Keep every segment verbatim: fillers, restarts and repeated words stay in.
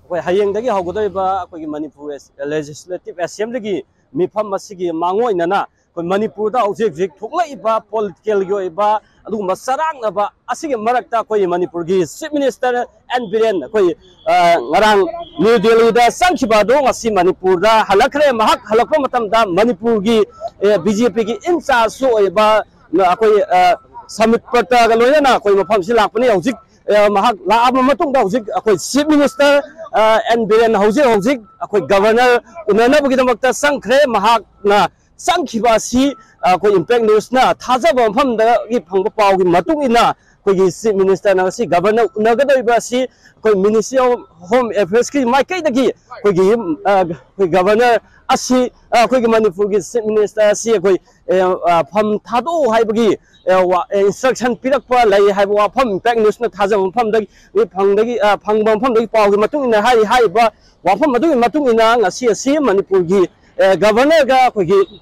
ꯑꯩꯈꯣꯏ ꯍꯌꯦꯡꯗꯒꯤ ꯍꯧꯒꯗꯧꯔꯤꯕ ꯑꯩꯈꯣꯏꯒꯤ ꯃꯅꯤꯄꯨꯔ Legislative Assemblyꯒꯤ ꯃꯤꯐꯝ ꯑꯁꯤꯒꯤ ꯃꯥꯡꯑꯣꯏꯅꯅ ꯑꯩꯈꯣꯏ ꯃꯅꯤꯄꯨꯔꯗ ꯍꯧꯖꯤꯛ ꯍꯧꯖꯤꯛ ꯊꯣꯛꯂꯛꯏꯕ politicalꯒꯤ ꯑꯣꯏꯕ ꯑꯗꯨꯒꯨꯝꯕ ꯆꯔꯥꯡꯅꯕ ꯑꯁꯤꯒꯤ ꯃꯔꯛꯇ ꯑꯩꯈꯣꯏ ꯃꯅꯤꯄꯨꯔꯒꯤ Chief Minister ꯑꯦꯟ ꯕꯤꯔꯦꯟ ꯑꯩꯈꯣꯏ, ꯑ, ꯉꯔꯥꯡ ꯅ꯭ꯌꯨ ꯗꯦꯜꯂꯤꯗ ꯆꯪꯈꯤꯕ ꯑꯗꯨ ꯉꯁꯤ ꯃꯅꯤꯄꯨꯔꯗ ꯍꯜꯂꯛꯈ꯭ꯔꯦ꯫ ꯃꯍꯥꯛ ꯍꯜꯂꯛꯄ ꯃꯇꯝꯗ ꯃꯅꯤꯄꯨꯔꯒꯤ, ꯑ, BJPꯒꯤ in chargeꯁꯨ ꯑꯣꯏꯕ, ꯑ, ꯑꯩꯈꯣꯏ, ꯑ, ꯁꯃꯤꯠ ꯄꯇ꯭ꯔꯒ ꯂꯣꯏꯅꯅ ꯑꯩꯈꯣꯏ ꯃꯐꯝꯁꯤ ꯂꯥꯛꯄꯅꯤ꯫ ꯍꯧꯖꯤꯛ, ꯑ, ꯃꯍꯥꯛ ꯂꯥꯛꯑꯕ ꯃꯇꯨꯡꯗ ꯍꯧꯖꯤꯛ ꯑꯩꯈꯣꯏ Chief Minister, ꯑ, ꯑꯦꯟ ꯕꯤꯔꯦꯟ ꯍꯧꯖꯤꯛ ꯍꯧꯖꯤꯛ ꯑꯩꯈꯣꯏ Governor ꯎꯅꯅꯕꯒꯤꯗꯃꯛꯇ ꯆꯪꯈ꯭ꯔꯦ꯫ ꯃꯍꯥꯛꯅ ꯆꯪꯈꯤꯕ ꯑꯁꯤ, ꯑ, ꯑꯩꯈꯣꯏ Impact Newsꯅ ꯊꯥꯖꯕ ꯃꯐꯝꯗꯒꯤ ꯐꯪꯕ ꯄꯥꯎꯒꯤ ꯃꯇꯨꯡ ꯏꯟꯅ ꯑꯩꯈꯣꯏꯒꯤ Chief Ministerꯅ ꯉꯁꯤ Governor ꯎꯅꯒꯗꯧꯔꯤꯕ ꯑꯁꯤ ꯑꯩꯈꯣꯏ Ministry of Home Affairsꯀꯤ ꯃꯥꯏꯀꯩꯗꯒꯤ ꯑꯩꯈꯣꯏꯒꯤ, ꯑ, ꯑꯩꯈꯣꯏ Governor ꯑꯁꯤ, ꯑ, ꯑꯩꯈꯣꯏꯒꯤ ꯃꯅꯤꯄꯨꯔꯒꯤ Chief Minister ꯑꯁꯤ ꯑꯩꯈꯣꯏ, ꯑ, ꯑ, ꯐꯝ ꯊꯥꯗꯣꯛꯎ ꯍꯥꯏꯕꯒꯤ, ꯑ, ꯋꯥ-, ꯑ, instruction ꯄꯤꯔꯛꯄ ꯂꯩ ꯍꯥꯏꯕ ꯋꯥꯐꯝ Impact Newsꯅ ꯊꯥꯖꯕ ꯃꯐꯝꯗꯒꯤ ꯐꯪꯗꯒꯤ, ꯑ, ꯐꯪꯕ ꯃꯐꯝꯗꯒꯤ ꯄꯥꯎꯒꯤ ꯃꯇꯨꯡ ꯏꯟꯅ ꯍꯥꯏꯔꯤ꯫ ꯍꯥꯏꯔꯤꯕ ꯋꯥꯐꯝ ꯑꯗꯨꯒꯤ ꯃꯇꯨꯡ ꯏꯟꯅ ꯉꯁꯤ ꯑꯁꯤ ꯃꯅꯤꯄꯨꯔꯒꯤ, ꯑ, Governorꯒ ꯑꯩꯈꯣꯏꯒꯤ,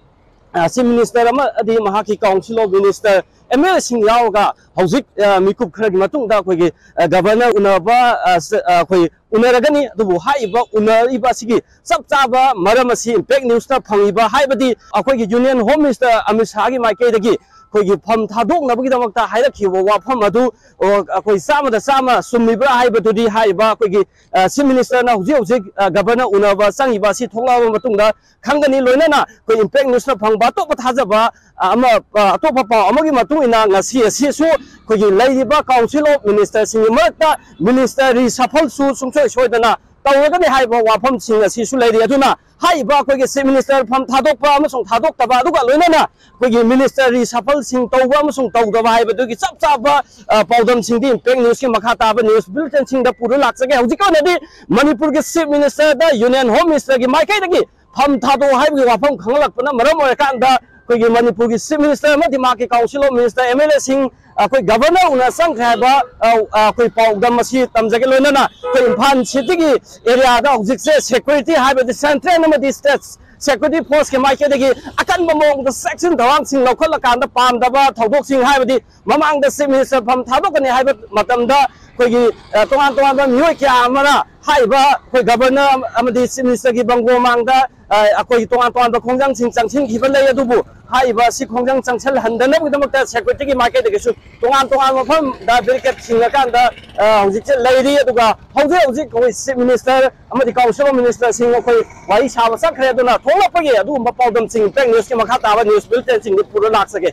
ꯑ, Chief Minister ꯑꯃꯗꯤ ꯃꯍꯥꯛꯀꯤ Council of Minister, MLAꯁꯤꯡ ꯌꯥꯎꯔꯒ ꯍꯧꯖꯤꯛ, ꯑ, ꯃꯤꯀꯨꯞ ꯈꯔꯒꯤ ꯃꯇꯨꯡꯗ ꯑꯩꯈꯣꯏꯒꯤ, ꯑ, Governor ꯎꯅꯕ, ꯑ, ꯁ-, ꯑ, ꯑꯩꯈꯣꯏ ꯎꯅꯔꯒꯅꯤ꯫ ꯑꯗꯨꯕꯨ ꯍꯥꯏꯔꯤꯕ ꯎꯅꯔꯤꯕ ꯑꯁꯤꯒꯤ ꯆꯞ ꯆꯥꯕ ꯃꯔꯝ ꯑꯁꯤ Impact Newsꯇ ꯐꯪꯉꯤꯕ, ꯍꯥꯏꯕꯗꯤ ꯑꯩꯈꯣꯏꯒꯤ Union Home Minister ꯑꯃꯤꯠ ꯁꯥꯍꯒꯤ ꯃꯥꯏꯀꯩꯗꯒꯤ ꯑꯩꯈꯣꯏꯒꯤ ꯐꯝ ꯊꯥꯗꯣꯛꯅꯕꯒꯤꯗꯃꯛꯇ ꯍꯥꯏꯔꯛꯈꯤꯕ ꯋꯥꯐꯝ ꯑꯗꯨ, ꯑꯣ, ꯑꯩꯈꯣꯏ ꯆꯥꯝꯃꯗ ꯆꯥꯝꯃ ꯆꯨꯝꯃꯤꯕ꯭ꯔꯥ ꯍꯥꯏꯕꯗꯨꯗꯤ ꯍꯥꯏꯔꯤꯕ ꯑꯩꯈꯣꯏꯒꯤ, ꯑ, Chief Ministerꯅ ꯍꯧꯖꯤꯛ ꯍꯧꯖꯤꯛ, ꯑ, Governor ꯎꯅꯕ ꯆꯪꯉꯤꯕ ꯑꯁꯤ ꯊꯣꯛꯂꯛꯑꯕ ꯃꯇꯨꯡꯗ ꯈꯪꯒꯅꯤ꯫ ꯂꯣꯏꯅꯅ ꯑꯩꯈꯣꯏ Impact Newsꯅ ꯐꯪꯕ ꯑꯇꯣꯞꯄ ꯊꯥꯖꯕ, ꯑ, ꯑꯃ, ꯑ, ꯑꯇꯣꯞꯄ ꯄꯥꯎ ꯑꯃꯒꯤ ꯃꯇꯨꯡ ꯏꯟꯅ ꯉꯁꯤ ꯑꯁꯤꯁꯨ ꯑꯩꯈꯣꯏꯒꯤ ꯂꯩꯔꯤꯕ Council of Ministerꯁꯤꯡꯒꯤ ꯃꯔꯛꯇ Minister reshuffleꯁꯨ ꯁꯨꯡꯁꯣꯏ ꯁꯣꯏꯗꯅ ꯇꯧꯔꯒꯅꯤ ꯍꯥꯏꯕ ꯋꯥꯐꯝꯁꯤꯡ ꯑꯁꯤꯁꯨ ꯂꯩꯔꯤ꯫ ꯑꯗꯨꯅ ꯍꯥꯏꯔꯤꯕ ꯑꯩꯈꯣꯏꯒꯤ Chief Minister ꯐꯝ ꯊꯥꯗꯣꯛꯄ ꯑꯃꯁꯨꯡ ꯊꯥꯗꯣꯛꯇꯕ, ꯑꯗꯨꯒ ꯂꯣꯏꯅꯅ ꯑꯩꯈꯣꯏꯒꯤ Minister reshuffleꯁꯤꯡ ꯇꯧꯕ ꯑꯃꯁꯨꯡ ꯇꯧꯗꯕ ꯍꯥꯏꯕꯗꯨꯒꯤ ꯆꯞ ꯆꯥꯕ, ꯑ, ꯄꯥꯎꯗꯝꯁꯤꯡꯗꯤ Impact Newsꯀꯤ ꯃꯈꯥ ꯇꯥꯕ news bulletinꯁꯤꯡꯗ ꯄꯨꯔ ꯂꯥꯛꯆꯒꯦ꯫ ꯍꯧꯖꯤꯛꯀꯤ ꯑꯣꯏꯅꯗꯤ ꯃꯅꯤꯄꯨꯔꯒꯤ Chief Ministerꯗ Union Home Ministerꯒꯤ ꯃꯥꯏꯀꯩꯗꯒꯤ ꯐꯝ ꯊꯥꯗꯣꯛꯑꯣ ꯍꯥꯏꯕꯒꯤ ꯋꯥꯐꯝ ꯈꯪꯍꯜꯂꯛꯄꯅ ꯃꯔꯝ ꯑꯣꯏꯔꯀꯥꯟꯗ ꯑꯩꯈꯣꯏꯒꯤ ꯃꯅꯤꯄꯨꯔꯒꯤ Chief Minister ꯑꯃꯗꯤ ꯃꯍꯥꯛꯀꯤ Council of Minister, MLAꯁꯤꯡ, ꯑꯩꯈꯣꯏ Governor ꯎꯅ ꯆꯪꯈ꯭ꯔꯦ ꯍꯥꯏꯕ, ꯑ, ꯑ, ꯑꯩꯈꯣꯏ ꯄꯥꯎꯗꯝ ꯑꯁꯤ ꯇꯝꯖꯒꯦ꯫ ꯂꯣꯏꯅꯅ ꯑꯩꯈꯣꯏ ꯏꯝꯐꯥꯜ cityꯒꯤ areaꯗ ꯍꯧꯖꯤꯛꯁꯦ security ꯍꯥꯏꯕꯗꯤ central ꯑꯃꯗꯤ state security forceꯀꯤ ꯃꯥꯏꯀꯩꯗꯒꯤ ꯑꯍꯦꯟꯕ ꯃꯑꯣꯡꯗ ꯆꯦꯛꯁꯤꯟ ꯊꯧꯔꯥꯡꯁꯤꯡ ꯂꯧꯈꯠꯂꯀꯥꯟꯗ ꯄꯥꯝꯗꯕ ꯊꯧꯗꯣꯛꯁꯤꯡ, ꯍꯥꯏꯕꯗꯤ ꯃꯃꯥꯡꯗ ꯆꯤꯐ ꯃꯤꯅꯤꯁꯇꯔ ꯐꯝ ꯊꯥꯗꯣꯛꯀꯅꯤ ꯍꯥꯏꯕ ꯃꯇꯝꯗ ꯑꯩꯈꯣꯏꯒꯤ, ꯑ, ꯇꯣꯉꯥꯟ ꯇꯣꯉꯥꯟꯕ ꯃꯤꯑꯣꯏ ꯀꯌꯥ ꯑꯃꯅ ꯍꯥꯏꯔꯤꯕ ꯑꯩꯈꯣꯏ ꯒꯕꯔꯅꯔ ꯑꯃꯗꯤ ꯆꯤꯐ ꯃꯤꯅꯤꯁꯇꯔꯒꯤ ꯕꯪꯒꯣ ꯃꯥꯡꯗ, ꯑ, ꯑꯩꯈꯣꯏꯒꯤ ꯇꯣꯉꯥꯟ ꯇꯣꯉꯥꯟꯕ ꯈꯣꯡꯖꯪꯁꯤꯡ ꯆꯪꯁꯤꯟꯈꯤꯕ ꯂꯩ꯫ ꯑꯗꯨꯕꯨ ꯍꯥꯏꯔꯤꯕ ꯑꯁꯤ ꯈꯣꯡꯖꯪ ꯆꯪꯁꯤꯜꯍꯟꯗꯅꯕꯒꯤꯗꯃꯛꯇ ꯁꯦꯀ꯭ꯌꯨꯔꯤꯇꯤꯒꯤ ꯃꯥꯏꯀꯩꯗꯒꯤꯁꯨ ꯇꯣꯉꯥꯟ ꯇꯣꯉꯥꯟꯕ ꯃꯐꯝꯗ ꯕꯦꯔꯤꯀꯦꯗ ꯈꯤꯡꯉꯀꯥꯟꯗ, ꯑ, ꯍꯧꯖꯤꯛꯁꯦ ꯂꯩꯔꯤ꯫ ꯑꯗꯨꯒ ꯍꯧꯖꯤꯛ ꯍꯧꯖꯤꯛ ꯑꯩꯈꯣꯏ ꯆꯤꯐ ꯃꯤꯅꯤꯁꯇꯔ ꯑꯃꯗꯤ ꯀꯥꯎꯟꯁꯤꯜ ꯑꯣꯐ ꯃꯤꯅꯤꯁꯇꯔꯁꯤꯡ ꯑꯩꯈꯣꯏ ꯋꯥꯔꯤ ꯁꯥꯕ ꯆꯠꯈ꯭ꯔꯦ꯫ ꯑꯗꯨꯅ ꯊꯣꯛꯂꯛꯄꯒꯤ ꯑꯗꯨꯒꯨꯝꯕ ꯄꯥꯎꯗꯝꯁꯤꯡ ꯕ꯭ꯔꯦꯛ ꯅ꯭ꯌꯨꯁꯀꯤ ꯃꯈꯥ ꯇꯥꯕ ꯅ꯭ꯌꯨꯁ ꯕꯨꯂꯦꯇꯤꯟꯁꯤꯡꯗꯨ ꯄꯨꯔ ꯂꯥꯛꯆꯒꯦ꯫